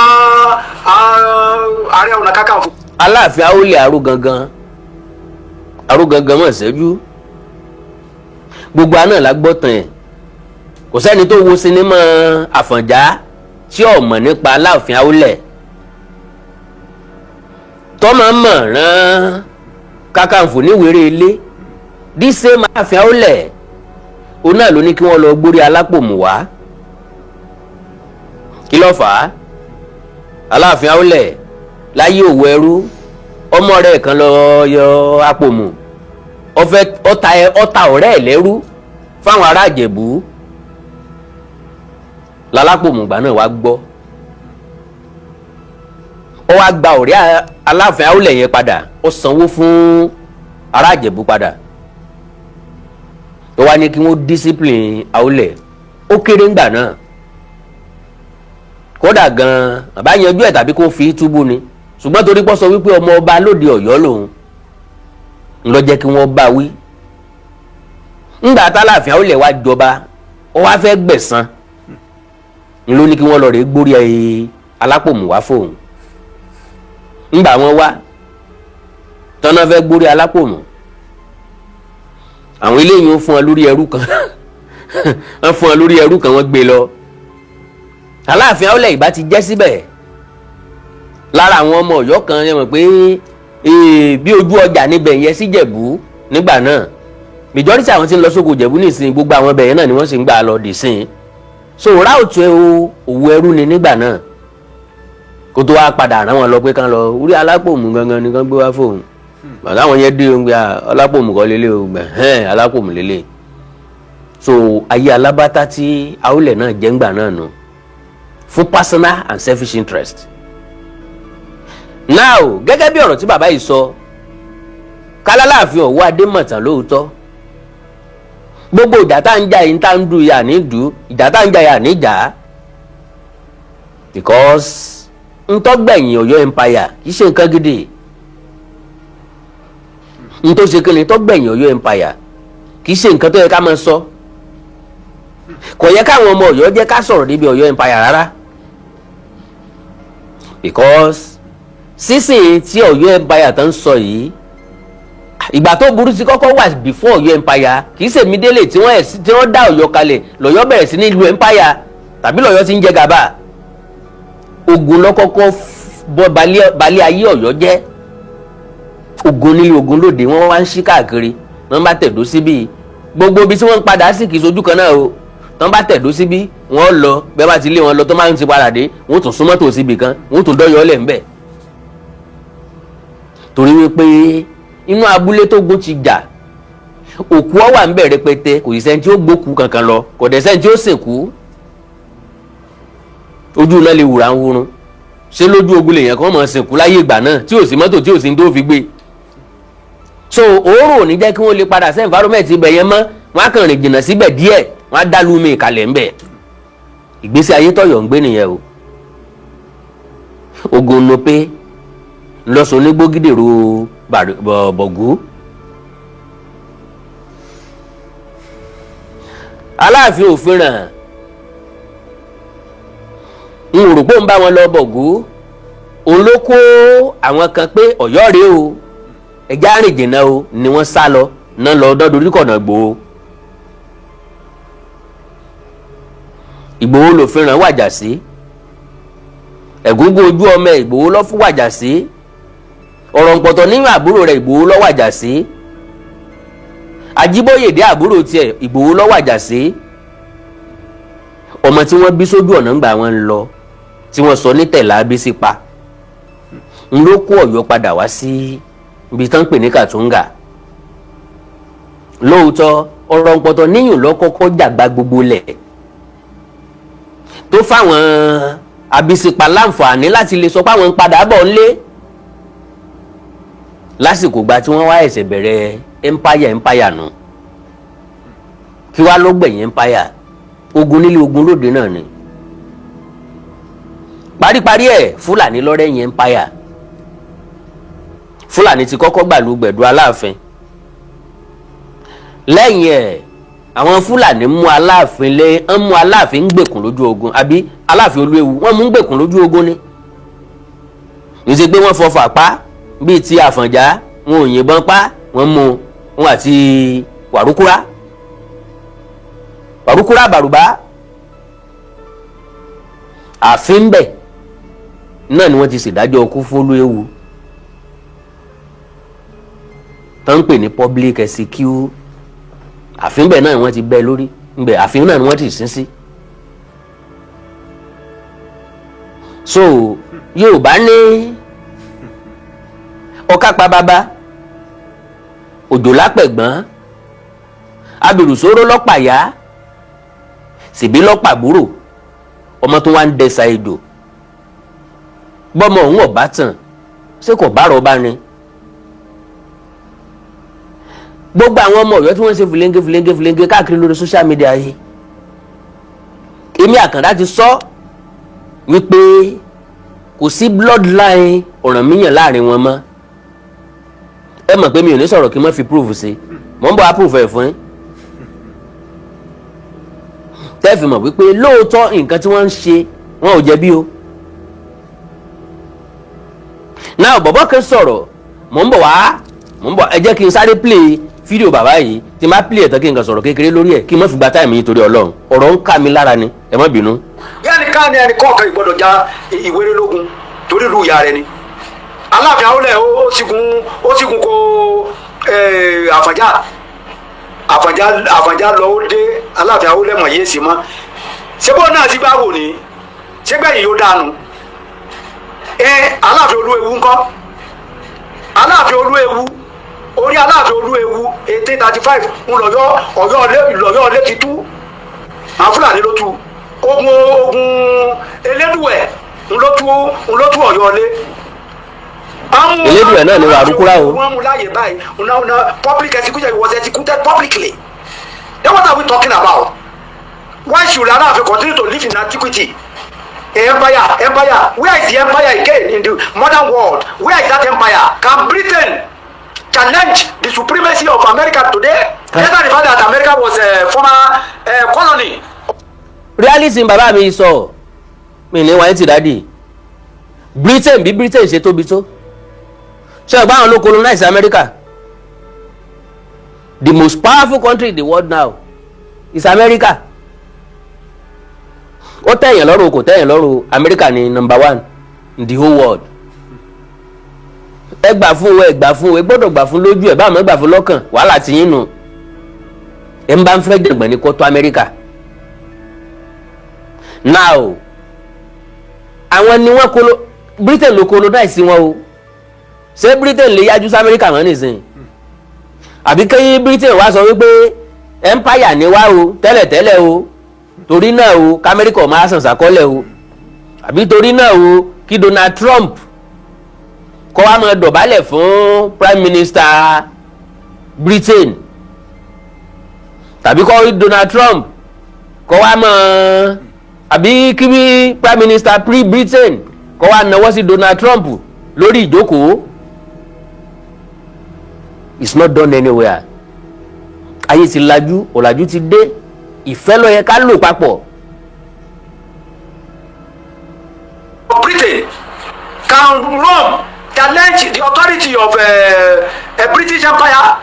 Ààrẹ Ọ̀nà Kakanfò. Aláàfin Àwólẹ̀ aró gangan, aró gangan mọ̀ ṣẹ́jú. Gbogbo àná la gbọ́ tán ẹ̀. Kò sẹ́ni tó wo sinimá Àfọ̀njá tí ò mọ̀ nípa Aláàfin Àwólẹ̀ tọ́mọ mọ̀ rán Kakanfò níwèrè ilé díṣe. Aláàfin Àwólẹ̀ òun náà ló ní kí wọ́n lọ gbórí Alápòmù wá. Kí ló fà á? Aláàfin Àwólẹ̀ láyé òwò ẹrú, ọmọ rẹ̀ kan lọ yọ Àpòmù, ọfẹ ọta ọta ọ̀rẹ́ ẹ̀ lẹ́rú fáwọn ará Ìjẹ̀bú. Lálápòmù gbà náà wá gbọ́. Ó wá gba ọ̀rẹ́ Aláàfin Àwùlẹ̀ yẹn padà, ó sanwó fún ará Ìjẹ̀bú padà, ó wá ní kí wọ́n discipline Àwùlẹ̀. Ó kéré ńgbà náà, kódà gan-an bàbá yanjú ẹ̀ tàbí kó fi túbú ni, ṣùgbọ́n torí pọ́ sọ wípé ọmọ ọba lóde Ọ̀yọ́ lòun ń lọ jẹ́ kí wọ́n bá wí. Ńgbà tálàfin Àwùlẹ̀ wá jọba, ó wá fẹ́ gbẹ̀san, ń ló ní kí wọ́n lọ rèé gbórí Alápòmù wá fóun. Ńgbà wọn wá tọ́nà fẹ́ gbórí Alápòmù, àwọn eléyìí ń fún ọ lórí ẹrú kan, wọ́n fún ọ lórí ẹrú kan, wọ́n gbé lọ. Aláàfin Àwùlẹ̀ ìbá ti jẹ́ síbẹ̀ lára àwọn ọmọ Ọ̀yọ́ kan yẹn mọ̀ pé bí ojú ọjà níbẹ̀ yẹn sí Jẹ̀bú nígbà náà. Majority àwọn tí ń lọ sóko Jẹ̀bú nísìnyí, gbogbo àwọn ibẹ̀ yẹn náà ni wọ́n sì ń gbà lọ dìsín. So route òwò ẹrú ni nígbà náà, kó tó wá padà rán wọn lọ pé kán lọ orí Alápòmù gangan ni kán gbé wá fóun. Bàtà àwọn yẹn dé ohun gbé Alápòmù kọ́ lélẹ̀ o, gbẹ hẹ́n Alápòmù lélẹ̀. So ayé alábátá tí Àwùlẹ̀ náà jẹ́ ńgbà náà nù fún personal and selfish interest. Now, gẹ́gẹ́ bí ọ̀rọ̀ tí bàbá yìí sọ, kálálàáfin Ọ̀wọ́ Adémọ̀tàn, lóòótọ́ gbogbo ìjà tá ń jà yìí, tá ń du ìyà ní dù, ìjà tá ń jà yà ní jà, because ntọ́gbẹ̀yìn Ọ̀yọ́ empire kì í ṣe nǹkan gidi. Ntọ́ ṣe kíni tọ́gbẹ̀yìn Ọ̀yọ́ empire kì í ṣe nǹkan tó yẹ ká máa sọ. Kò yẹ káwọn ọmọ Ọ̀yọ́ jẹ́ ká sọ̀rọ̀ níbi Ọ̀yọ́ empire rárá, because sísìn tí Ọ̀yọ́ empire tó ń sọ yìí, ìgbà tó burú sí kọ́kọ́ wà before Ọ̀yọ́ empire. Kì í ṣe immediately tí wọ́n dá Ọ̀yọ́ kalẹ̀ lọ́yọ́ bẹ̀rẹ̀ sí ní lu empire tàbí lọ́yọ́ ti ń jẹ gàba. Ogun lọ́kọ́kọ́ bọ́ balẹ̀ ayé Ọ̀yọ́ jẹ́. Ogun nílé, ogun lóde, wọ́n wá ń ṣí káàkiri. Wọ́n bá tẹ̀dó síbí, gbogbo ibi tí wọ́n ń padà sí kì í sojú kan náà o. Tọ́n bá tẹ̀dó síbí, wọ́n lọ bẹ́ẹ̀, bá ti lé wọn lọ tó máa ń ti padà dé, wọ́n tún súnmọ́ tòsí ibì kan, wọ́n tún dọ́yọ̀ lẹ̀ ńbẹ̀, torí wípé inú abúlé tó gun ti jà, òkú ọ wà ń bẹ̀ rẹpẹtẹ. Kò sí sẹ́ni tí ó gbókù kankan lọ, kò dẹ̀ sẹ́ni tí ó sìnkú. Ojú náà lè wùrà ń wúrun ṣé lójú ogun lèèyàn kan mọ̀ sìnkú láyé ìgbà náà, tí ò sí mọ́tò, tí ò sí ní tó fi gbé. So òórùn ò ní jẹ́ kí wọ́n lè padà sí environment ibẹ̀ yẹn mọ́. Wọ́n á kàn rìn jìnnà síbẹ̀ díẹ̀, wọ́n á dá lumi ìkàlẹ̀ ńbẹ̀. Ìgbésí ayé tọ̀yọ̀ ń gbé nìyẹn o. Ogun nope ńlọsọ onígbógídèrò bọ̀gú. Aláàfin òfin ràn ń rò pé ń bá wọn lọ bọ̀gú, òun ló kó àwọn kan pé Ọ̀yọ́ rèé o, ẹja rìn jìnnà o, ni wọ́n sá lọ náà lọ dọ́dọ̀ oríkọ̀nà Ìgbòho. Ìgbòho lòfin ràn wàjà sí ẹ̀gúngún ojú ọmọ Ìgbòho lọ́ fún wàjà sí ọ̀rọ̀ ǹpọ̀tọ̀ nínú àbúrò rẹ̀. Ìgbòho lọ́ wàjà sí Ajíbóyèdé, àbúrò tiẹ̀, Ìgbòho lọ́ wàjà sí. Ọmọ tí wọ́n bí sójú ọ̀nà ńgbà wọn ń lọ, tí wọ́n sọ ní tẹ̀lá Abísí pa, ń ló kó Ọ̀yọ́ padà wá sí ibi tán ń pè ní Kàtúngà. Lóòótọ́, ọ̀rọ̀ ǹpọ̀tọ̀ níyùn ló kọ́kọ́ jàgbá gbogbo lẹ̀ tó fáwọn Abísípa láǹfààní láti lè sọ pé àwọn ń padà bọ̀ ńlé lásìkò gba tí wọ́n wá ẹ̀sẹ̀ bẹ̀rẹ̀ empire. Empire nù kí wá ló gbẹ̀yìn empire? Ogun nílé, ogun lóde náà ni. Paríparí ẹ̀, Fúlàní lọ́rẹ́yìn empire. Fúlàní ti kọ́kọ́ gbàlú gbẹ̀dú Aláàfin. Lẹ́yìn ẹ̀, àwọn Fúlàní mú Aláàfin lé, ń mú Aláàfin ń gbèkùn lójú ogun, àbí Aláàfin Olúewu, wọ́n mú ń gbèkùn lójú ogun ni. Ní ṣe pé wọ́n fọfà pa bíi ti Àfọ̀njá, wọn ò yìnbọn pa. Wọ́n mú wọn àti wàrúkúrá, wàrúkúrá bàrùbá ààfin bẹ̀ náà ni wọ́n ti ṣèdájọ́ ọkú f'Olúewu tó ń pè ní public execute. Ààfin bẹ̀ náà ni wọ́n ti bẹ́ lórí ńbẹ̀, ààfin náà ni wọ́n ti sin sí. So Yorùbá ní ọ̀ká pa bàbá, òjò lápẹ̀gbọ́n, abìrùsóró lọ́pàyà, síbí lọ́pàbúrò, ọmọ tó wá ń dẹ̀sà èdò. Bọ́mọ òun ọ̀bá tàn, ṣé kò bá rọba ni? Gbogbo àwọn ọmọ Ọ̀yọ́ tí wọ́n ń ṣe fìlẹ́ńgé fìlẹ́ńgé fìlẹ́ńgé káàkiri lórí social media yìí, èmi Àkàndá ti sọ wípé kò sí bloodline Ọ̀rànmíyàn láàrin wọn mọ́. Ẹ mọ̀ pé mi ò ní sọ̀rọ̀ kí n má fi proof sí. Mò ń bọ̀ á proof ẹ̀ fún yín, tẹ́ẹ̀fì mọ̀ wípé lóòótọ́ nǹkan tí wọ́n ń ṣe, wọn ò jẹ̀bi o. Náà bọ̀bọ̀ kan sọ̀rọ̀, mò ń bọ̀ wá, mò ń bọ̀. Ẹ jẹ́ kí n sáré play fídíò bàbá yìí. Tí n bá play ẹ̀ tán, kí n kàn sọ̀rọ̀ kékeré lórí ẹ̀, kí n má fi gba time yìí torí Ọlọ́run. Ọ̀rọ̀ ń ká mi lára ni, ẹ má bínú. Yẹ́nì ká ní ẹnì kọ̀ọ̀kan ìgbọ́dọ̀ já ìwéré lógun torí ìlú ìyá rẹ ni. Aláàfin Àwọlẹ̀ ó sígun kó Àfọ̀njá. Àfọ̀njá lọ, ó dé, Aláàfin Àwọlẹ̀ mọ̀ yé sí mọ́. Ṣé bó náà sí bá wò ní ṣé gbẹ̀yìn yóò dànù ẹ? Aláàfin Olúewu ńkọ́? Aláàfin Olúewu, orí Aláàfin Olúewu 1835 ńlọyọ Ọ̀yọ́ lọ́yọ́ lé ti tú. Àwọn Fúlàní ló tú. Ogun Elédùẹ̀ ńlọtú Ọ̀yọ́ lé. Elédùẹ̀ náà ni Wàrúkúrá o. Wọ́n mú láàyè báyìí una public execution was executed publicly. Then what are we talking about? Why should Aláàfin continue to live in antiquity? Empire, empire, where is the empire again in the modern world? Where is that empire? Can Britain challenge the supremacy of America today? Despite the fact that America was a former colony. Reality bàbá mi sọ mi ní wáyé ti daddy. Britain, bí Britain ṣe tóbi tó, ṣé ọgbà àwọn ló colonize America? The most powerful country in the world now is America. Ó tẹ̀yìn lọ́rùn, kò tẹ̀yìn lọ́rùn, America ni number one in the whole world. Ẹ gbà fún o, ẹ gbà fún o, ẹ gbọ́dọ̀ gbà fún lójú ẹ bá àmọ́ gbà fún lọ́kàn, wàhálà ti yín nù. Ẹ ń bá ń fẹ́ dẹ̀gbọ̀n ní kó tó America now. Àwọn ni wọ́n kolo Britain, ló colonize wọn o. Ṣé Britain lè yájú sí America mọ́ nísìnyí? Àbí kí Britain wá sọ wípé empire ni wá o tẹ́lẹ̀tẹ́lẹ̀ o, torí náà o, k'Amẹ́ríkà máa sàn sàkọ́lẹ̀ o? Àbí torí náà o, kí Donald Trump kó wá máa dọ̀bálẹ̀ fún Prime Minister Britain, tàbí kó Donald Trump kó wá máa, àbí kí bí Prime Minister pre-Britain kó wá nawọ́ sí Donald Trump lórí ìjókòó? It's not done anywhere. Ayé ti lajú, ọ̀làjú ti dé. Ìfẹ́ ló yẹ ká lò papọ̀. Britain, can Rome challenge the authority of a British Empire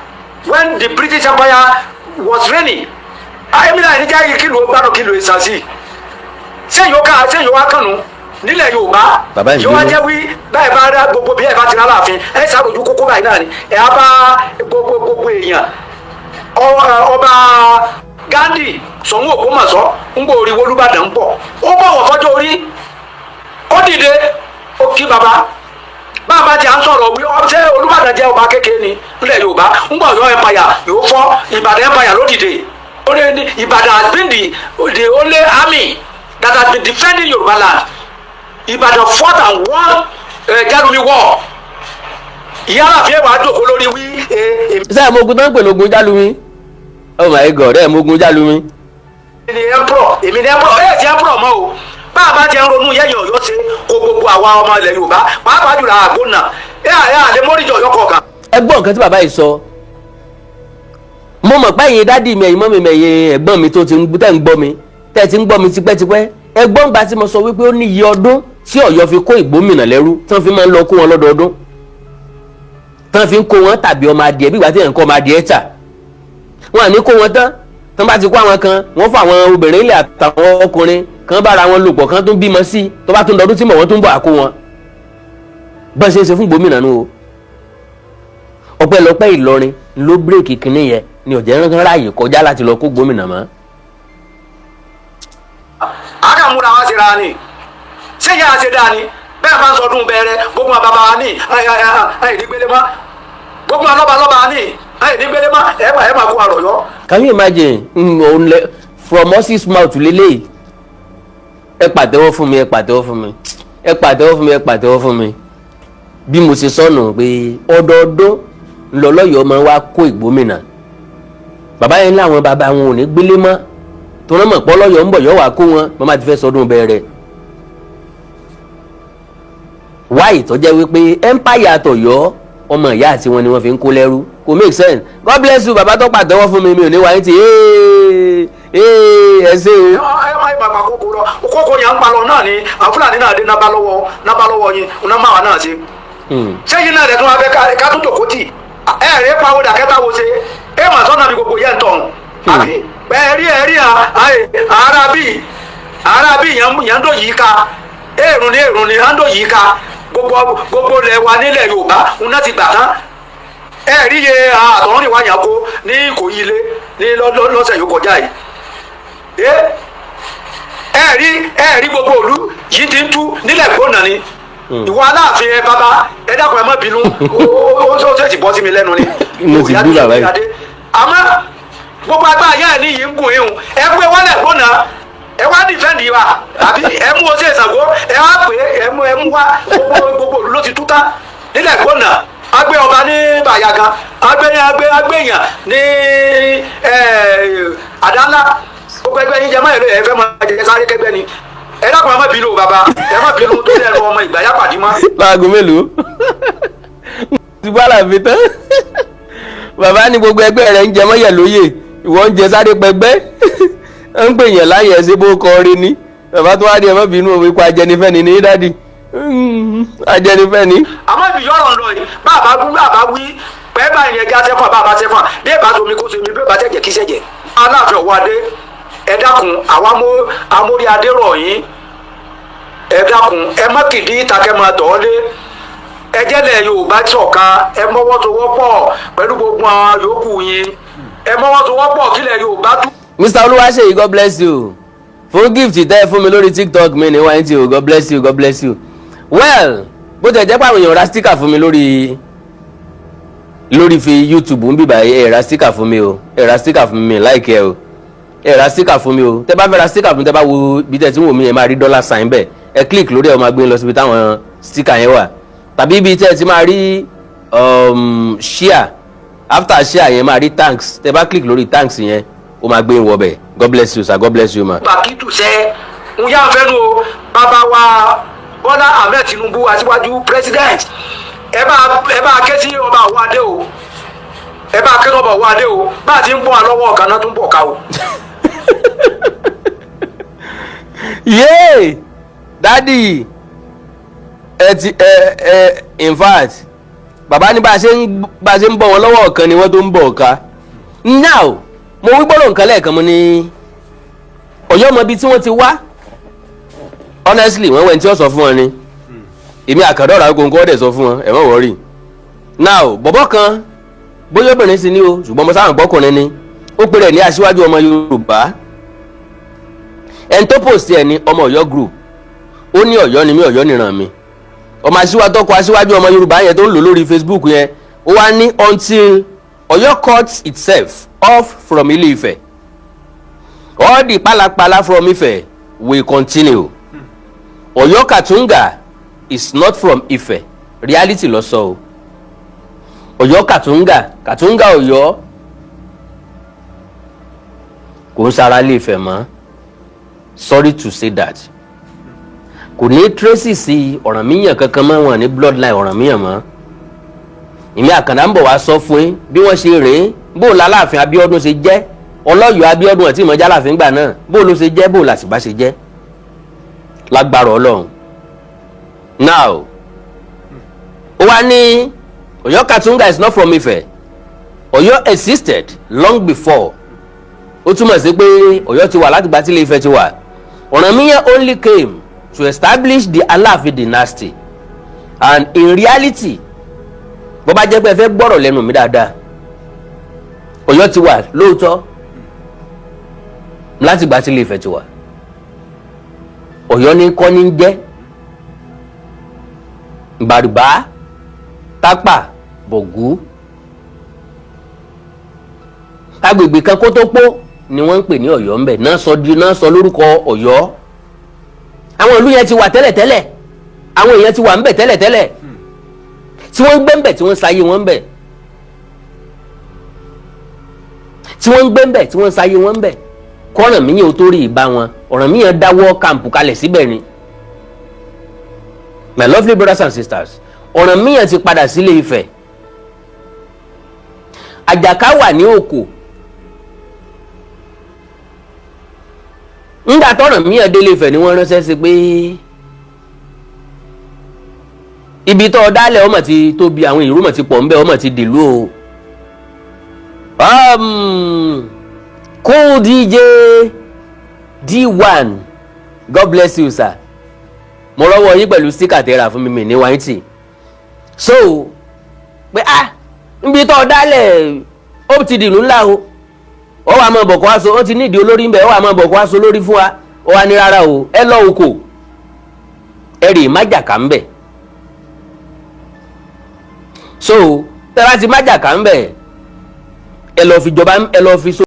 when the British Empire was reigning? Ayélujára náà níjà kìlò gbádùn kìlò ìsàsì sẹ́yìn ó ká sẹ́yìn ó wá kànú nílẹ̀ Yorùbá. Bàbá yóò wá ìbínú. jẹ́ wí báyìí bá rá gbogbo bí ẹ bá ti rá láàfin, ẹ ṣàròjú kókó báyìí náà ni ẹ á bá gbogbo èèyàn. Ọba Gandhi Ṣọ̀ún Ògbómọ̀ṣọ́ ń gbọ́ orí Olúbàdàn ń bọ̀, ó bọ̀wọ̀ fọ́jọ́ orí, ó dìde, ó kí baba. Bàbá tí a ń sọ̀rọ̀ wí ṣé Olúbàdàn jẹ́ ọba kékeré ni nílẹ̀ Yorùbá? Ń gbọ́ Ọ̀yọ́ empire yóò fọ́, Ìbàdàn empire ló dìde. Ó ní Ìbàdàn has been the only army that has been defending Yorùbá land. Ìbàdàn fought and won Jalumi war. Ìyá Aláàfin wàá jókòó lórí wí èmi Ṣé ẹ̀ mọ ogun tó ń pè lógun Jálumi? Oh my God, ẹ̀ mọ ogun Jálumi. Ni emperor, èmi ni emperor, ẹ̀ ti emperor mọ́ o. Bá a bá ti ń ronú yẹ́yìn Ọ̀yọ́ ṣe kó gbogbo àwa ọmọ ilẹ̀ Yorùbá, pàápàá jùlọ àgbọ̀nà ẹ̀ ẹ̀ àlẹ́ mọ́rìjọ Ọ̀yọ́ kọ̀ọ̀kan. Ẹ gbọ́ nǹkan tí bàbá yìí sọ. Mo mọ̀ pé ẹ̀yin daddy mi, ẹ̀yin mummy mi, ẹ̀yin ẹ̀gbọ́n mi tó ti ń tẹ́ ń gbọ́ mi, tẹ́ ti ń gbọ́ mi tipẹ́tipẹ́, ẹ̀gbọ́n gba tí mo sọ wípé ó ní iye ọdún tí Ọ̀yọ́ fi kó Ìgbómìnà lẹ́rú, tí wọ́n fi máa ń lọ kó wọn lọ́dọọdún, tí wọ́n fi ń kó wọn tàbí ọmọ adìẹ, bí ìgbà tí èèyàn kọ́ ọmọ adìẹ tà. Wọn à ní kó wọn tán. Tí wọ́n bá ti kó àwọn kan, wọ́n fún àwọn obìnrin ilẹ̀ àtàwọn ọkùnrin kan bára wọn lò pọ̀, kan tún bímọ sí. Tó bá tún dọdún tí mọ̀, wọ́n tún bọ̀ àkó wọn. Bọ́n ṣe ń ṣe fún Ìgbómìnà nù o. Ọpẹ́lọpẹ́ Ìlọrin ló break kínní yẹn ni ọ̀jẹ̀ rán ráàyè kọjá láti lọ kó gómìnà mọ́. Àkàmúra wa ṣe ra ni, ṣé ìyá ṣe dáa ni? Bẹ́ẹ̀ bá ń sọdún bẹ̀rẹ̀, gbogbo àwọn bàbá wa ní àìnígbélé mọ́, gbogbo àwọn lọ́ba lọ́ba ní àìnígbélé mọ́, ẹ̀ máa kó àròyọ́. Can you imagine? Òun lẹ from horse's mouth lélẹ́yìí. Ẹ pàtẹ́wọ́ fún mi, ẹ pàtẹ́wọ́ fún mi. Ẹ pàtẹ́wọ́ fún mi, ẹ pàtẹ́wọ́ fún mi. Bí mo ṣe sọnù pé ọdọọdún ńlọlọ́yọ̀ọ́ máa wá kó ìgbómìnà, bàbá yẹn láwọn bàbá wọn ò ní gbélé mọ́, tó rán mọ̀ pọ́ lọ́yọ̀ọ́ ń bọ̀ yọ̀ wá kó wọn. Màmá ti fẹ́ sọdún bẹ̀rẹ̀ wáyé tó jẹ́ wípé empire àtọ̀yọ́, ọmọ ìyá àti wọn ni wọ́n fi ń kó lẹ́rú, kò make sense. God bless you, bàbá tó pàtẹ́wọ́ fún mi. Mi ò ní wáyé tí ẹ ṣe o. Ẹ má bàbá kókó lọ, kókó yẹn ń palọ náà ni àwọn Fúlàní náà dé nábà lọ́wọ́, nábà lọ́wọ́ yín náà máa wà náà ṣe. Sẹ́yìn náà rẹ̀ tún wá fẹ́ ká tún jòkó tì ẹ rẹ̀ pawódà kẹta wo ṣe ẹ mà sọ́nà bí gbogbo yẹn ń tọ̀hún àbí ẹ rí ẹ rí ara bí yẹn ń dò yìí ká èrùn ní èrùn ní ń dò yìí ká gbogbo gbogbo lẹ̀ wa nílẹ̀ Yorùbá ń náà ti gbà tán. Ẹ rí iye àtọ̀rìn wa yàn kó ní Ìkòyí ilé ní lọ́sẹ̀ yóò kọjá yìí. Ẹ rí gbogbo òlu yìí ti ń tú nílẹ̀ gbóná ni. Ìwọ Aláàfin, ẹ bàbá, ẹ dákun, ẹ má bínú, ó ṣèṣì bọ́ sí mi lẹ́nu ni. Mo ti bú bàbá yìí. Àmọ́ gbogbo agbára yẹn ní yìí ń gùn ihun, ẹ gbé wọlé gbóná, ẹ wá defend wa, àbí ẹ mú ọsẹ ìsàgó, ẹ wá pè é, ẹ mú wá. Gbogbo gbogbo òlu ló ti tú tá nílẹ̀ gbóná. Agbé ọba ní Bàyàgàn, agbé ní agbé agbéyàn ní àdánlá. Gbogbo ẹgbẹ́ yín jẹ mọ́ ẹ fẹ́ máa jẹ sáré kẹgbẹ́ ni. Ẹ dákun, ẹ má bínú o, bàbá, ẹ má bínú tó lẹ́nu ọmọ ìgbà yá pàdé mọ́. Láago mélòó ti bá làbí tán? Bàbá ní gbogbo ẹgbẹ́ rẹ̀ ń jẹ mọ́yẹ̀ lóye, ìwọ ń jẹ sáré pẹgbẹ́, ń pè yàn láyẹ̀ ṣe bó kọ orin ni. Bàbá tó wá ní ẹ má bínú òwe kó ajẹnifẹ́ni ní daddy ajẹnifẹ́ni. Àmọ́ ibi yọ̀rọ̀ ń lọ yìí, bàbá wí, bàbá wí pẹ́ báyìí, ẹja sẹ́fọ̀n, bàbá sẹ́fọ̀n bí ẹ bá somi kó somi, bí ẹ bá sẹ̀jẹ̀ kí sẹ̀jẹ̀. Aláàfin Ọ̀wọ́adé, ẹ dákun, àwa amórí adé rọ̀ yín, ẹ dákun, ẹ má kìdí ìtàkẹ́ máa tọ̀ ọ́ lé. Ẹ jẹ́lẹ̀ Yorùbá ṣọ̀kan, ẹ mọ́wọ́sowọ́pọ̀ pẹ̀lú gbogbo àwọn yòókù yín, ẹ mọ́wọ́sowọ́pọ̀ kílẹ̀ Yorùbá tú. Mr Olúwaṣeyì, God bless you fún gift tẹ́ ẹ fún mi lórí TikTok mi ní wáyé tí o. God bless you, God bless you. Well, bó tẹ̀ jẹ́ pé àwọn èèyàn ra sticker fún mi lórí fi YouTube ń bìbà, ẹ ra sticker fún mi o, ẹ ra sticker fún mi, like ẹ o, ẹ ra sticker fún mi o. Tẹ́ bá fẹ́ ra sticker fún mi, tẹ́ bá wo ibi tẹ́ tí ń wò mí, ẹ máa rí dollar sign bẹ́ẹ̀. Ẹ click lórí ẹ, ó máa gbé lọ síbi táwọn sticker yẹn wà, tàbí ibi tẹ́ ẹ ti máa rí share. After share yẹn, máa rí thanks. Tẹ́ bá click lórí thanks yẹn, ó máa gbé wọ bẹ̀. God bless you, sir. God bless you, ma. Bàkítù sẹ́ ń yá fẹ́nu o. Bàbá wa Bọ́lá Ahmed Tinubu, aṣíwájú president, ẹ bá ké sí ọba Ọ̀wọ́adé o, ẹ bá ké sí ọba Ọ̀wọ́adé o. Bá a ti ń bọ̀ lọ́wọ́ ọ̀kan náà tún bọ̀ ká o. Yéè, daddy, ẹ ti ẹ in fact, bàbá ní bá a ṣe ń bọ̀ wọ́n lọ́wọ́ ọ̀kan ni wọ́n tó ń bọ̀ ọ̀ka. Now, mo wí gbọ́dọ̀ nǹkan lẹ́ẹ̀kan, mo ní Ọ̀yọ́ mọ ibi tí wọ́n ti wá. Honestly, wọ́n wẹ̀ ní tí wọ́n sọ fún wọn ni èmi àkàndọ̀rọ̀ agogo ọ̀dẹ̀ sọ fún wọn, ẹ̀ mọ̀ wọ́rì. Now, bọ̀bọ̀ kan, bóyá obìnrin sì ni o, ṣùgbọ́n mo sáwọn gbọ́kùnrin ni, ó pèrè ní aṣíwájú ọmọ Yorùbá. Ẹni tó post ẹ̀ ní ọmọ Ọ̀yọ́ group. Ó ní Ọ̀yọ́ ni mí, Ọ̀yọ́ nìran mi, ọmọ aṣíwájú tọkọ aṣíwájú ọmọ Yorùbá yẹn tó ń lò lórí Facebook yẹn. Ó wá ní until Ọ̀yọ́ cuts itself off from Ilé-Ifẹ̀, all the palapala from Ife will continue. Ọ̀yọ́ Katunga is not from Ife. Reality ló sọ o. Ọ̀yọ́ Katunga, Katunga Ọ̀yọ́ kò ń sara Ilé Ifẹ̀ mọ́. Sorry to say that, kò ní tracy sí Ọ̀rànmíyàn kankan mọ́ wọn ní bloodline Ọ̀rànmíyàn mọ́. Ìmí Àkàndá ń bọ̀ wá sọ fún yín bí wọ́n ṣe rìn, bó o lálàáfin Abíọ́dún ṣe jẹ́ Ọlọ́yọ̀ọ́. Abíọ́dún àti ìmọ̀já láàfin gbà náà, bó o ló ṣe jẹ́, bó o làṣìbá ṣe jẹ́, lágbára Ọlọ́run. Now, ó wá ní Ọ̀yọ́ Katunga is not from Ife. Ọ̀yọ́ existed long before. Ó túmọ̀ sí pé Ọ̀yọ́ ti wà látìgbà tí Ilé Ifẹ̀ ti wà. Ọ̀rànmíyàn only came to establish the Aláàfin dynasty. And in reality, bó bá jẹ́ pé ẹ fẹ́ gbọ́rọ̀ lẹ́nu mi dáadáa, Ọ̀yọ́ ti wà lóòótọ́ látìgbà tí Ilé Ifẹ̀ ti wà. Ọ̀yọ́ ní kọ́ ní jẹ́ Bàrìbá, Tápà, Bọ̀gú, agbègbè kan kó tó pọ̀ ni wọ́n ń pè ní Ọ̀yọ́ ńbẹ̀ náà sọ di náà sọ lórúkọ Ọ̀yọ́. Àwọn ìlú yẹn ti wà tẹ́lẹ̀tẹ́lẹ̀. Àwọn èèyàn ti wà ńbẹ̀ tẹ́lẹ̀tẹ́lẹ̀, tí wọ́n ń gbé ńbẹ̀, tí wọ́n ń sayé wọn ńbẹ̀, tí wọ́n ń gbé ńbẹ̀, tí wọ́n ń sayé wọn ńbẹ̀. Kọ́rànmíyàn ó tó rí ìbá wọn, Ọ̀rànmíyàn dáwọ́ camp kalẹ̀ síbẹ̀ ni. My lovely brothers and sisters, Ọ̀rànmíyàn ti padà sílé Ifẹ̀. Àjàká wà ní Òkò. Ńgbà tọ́rànmíyàn délé Ifẹ̀ ni wọ́n ránṣẹ́ sí pé ibi tó dálẹ̀ ọmọ ti tóbi, àwọn ìrú mọ̀ ti pọ̀ ńbẹ̀, ọmọ ti dìlú o. Cool DJ D1, God bless you, sir. Mo rọ́wọ́ yín pẹ̀lú sticker tẹ́ra fún mi mi ní wáìtì. So pé ah, níbi tó dálẹ̀ ó ti dìlú ńlá o, ó wàá máa bọ̀ kó aṣọ, ó ti nídìí olórí ńbẹ, ó wàá máa bọ̀ kó aṣọ lórí fún wa. Ó wàá ní rárá o, ẹ lọ oko, ẹ rè májàká ńbẹ. So tẹ́ bá ti májàká ńbẹ, ẹ lọ fi jọba, ẹ lọ fi so.